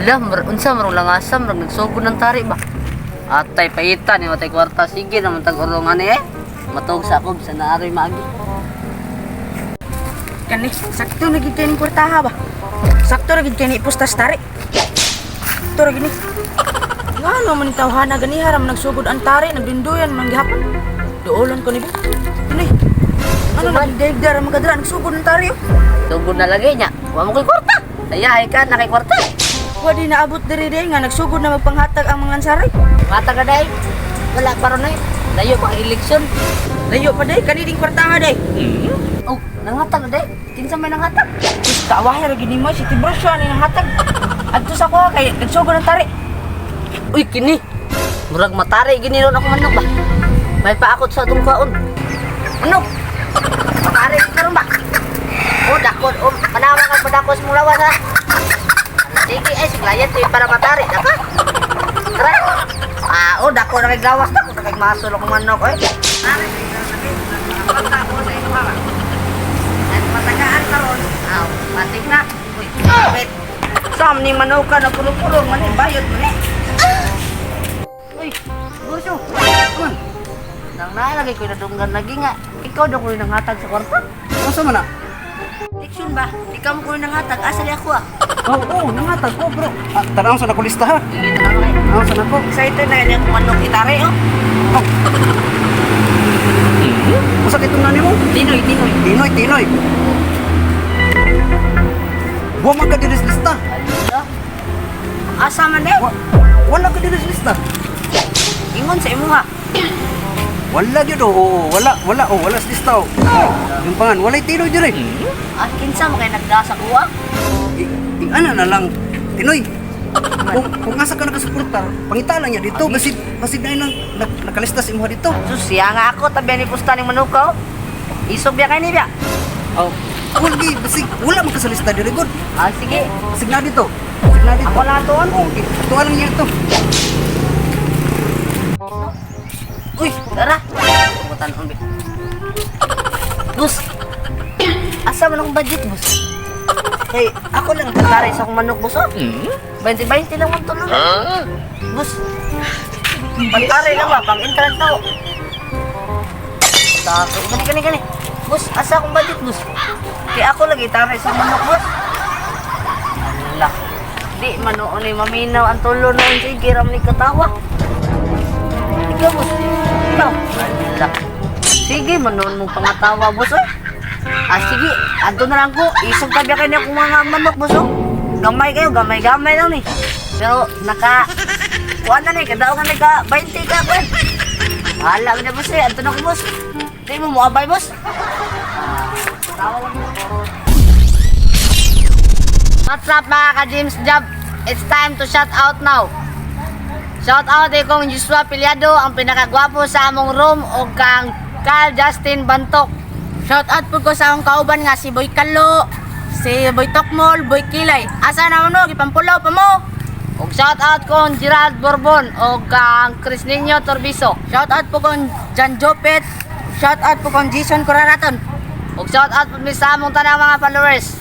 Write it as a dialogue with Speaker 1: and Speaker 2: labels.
Speaker 1: Ala, unsa marong langasa, marong nagsugod ng tari ba? Atay paita ni matay kwarta, sige naman tag urungan ni eh. Matog sa ako sa naaroy maagi.
Speaker 2: Kani, sakto na gid kay ning kwartaha ba? Sakto ra gid kay ni ipustas tari. Sakto ra gid ni. Ngano man ni tawhana ganiha ra man nagsugod ang tari, nagdunduyan man gihapon. Duolon ko ni ba? Kani. Ano na degda ra magadra nagsugod ang tari oh.
Speaker 1: Sugod na lagi niya. Wa mo koy kwarta. Ayahay ka na kay kwarta.
Speaker 2: Wa di naabot diri day nga nagsugod na magpanghatag ang mga ansaray.
Speaker 1: Mata ka day. Wala pa ron eh. Layo pa ang eleksyon.
Speaker 2: Layo pa day kani ding kwartaha day.
Speaker 1: Oh, nangatag na day. Kinsa may nangatag?
Speaker 2: Sus kaawahe ra gid nimo si Tibrosyo ani nanghatag. Adto sa kuha kay nagsugod ang tari.
Speaker 1: Uy, kini. Murag matari gini ron ako manok ba? May paakot sa atong kaon. Manok. Matari ka ron ba? Oh, dakon. Oh, panawa ka padakos mong lawas ha. Sige, ay, siglayan to para matari. Daka. Tara. Ah, oh, dako na kay gawas. Dako na kay masol akong manok, eh. Matagaan karon. Aw, patik na. Uy, wait.
Speaker 2: Sam ni manuka na pulo-pulo man eh, bayot man eh.
Speaker 1: Uy, Burso. Man. Nang naalagay ko na dunggan lagi nga. Ikaw daw ko yung nanghatag sa kwarta.
Speaker 3: Asa man na?
Speaker 1: Leksyon ba? Ikaw mo ko yung nanghatag. Asa li ako ah.
Speaker 3: Oo, oh, nangatag ko bro. Ah, tanaw sa nako lista ha. Tanaw sa nako.
Speaker 2: Excited na ini akong manok itari oh.
Speaker 3: Oh. Usa kay tungna nimo?
Speaker 1: Tinoy, tinoy.
Speaker 3: Tinoy, tinoy. Wa man ka diri sa lista.
Speaker 1: Ala.
Speaker 2: Asa man eh?
Speaker 3: Wala ka diri sa lista.
Speaker 2: Ingon sa imuha.
Speaker 3: Wala gyud oh, oo, wala, wala oh, wala sa lista oh. Yung pangan, walay tinoy diri.
Speaker 1: Ah, kinsa mo kayo nagdasa ko ah?
Speaker 3: Ana na lang, Tinoy. Kung asa ka nakasuportar, pangita lang niya dito. Basid, basid na nang nakalista sa imuha dito.
Speaker 1: Sus, siya nga ako. Tabi ni pusta ni manukaw. Isog biya kayo ni biya.
Speaker 3: Oh. Wala gi, basig, wala man ka sa lista diri god.
Speaker 1: Ah, sige.
Speaker 3: Basig na dito. Basig na dito.
Speaker 1: Ako lang tuon.
Speaker 3: Okay, tuwa lang niya ito.
Speaker 1: Uy, tara. Pumutan on. Bus. Asa man akong budget, bus? Hey, ako lang tataray sa akong manok, bus, oh. 20-20 lang man tulong. Bus. Pagtaray lang ba? Pang entrance na ako. Tako. Gani, gani, gani. Bus, asa akong budget, bus? Kaya ako lagi taray sa manok, bus. Ala. Di man noon ay maminaw ang tulo noon. Sige, ram ni katawa. Ikaw, boss. Ikaw. Wala. Sige, manoon mong pangatawa, boss. Oy. Ah, sige. Anto na lang ko. Isog tabi kayo niya kung mga manok, boss. Oh. Gamay kayo, gamay-gamay lang ni. Pero, naka... Kuha na ni, kadao ka ni ka, 20 ka, kuwan. Bahala ka na, boss. Eh. Anto na ko, boss. Di mo muabay, boss. Ah, tawa lang. What's up, mga ka-James Job? It's time to shout out now. Shout out kay kong Joshua Piliado, ang pinakagwapo sa among room o kang Carl Justin Bantok.
Speaker 2: Shout out po ko sa akong kauban nga si Boy Kalo, si Boy Tokmol, Boy Kilay. Asa na mo no, gipampulaw pa mo.
Speaker 1: Ug shout out kong Gerald Bourbon o kang Chris Nino Torbiso.
Speaker 2: Shout out po kong Jan Jopet. Shout out po kong Jason Coraraton.
Speaker 1: Ug shout out po mi sa among tanang mga followers.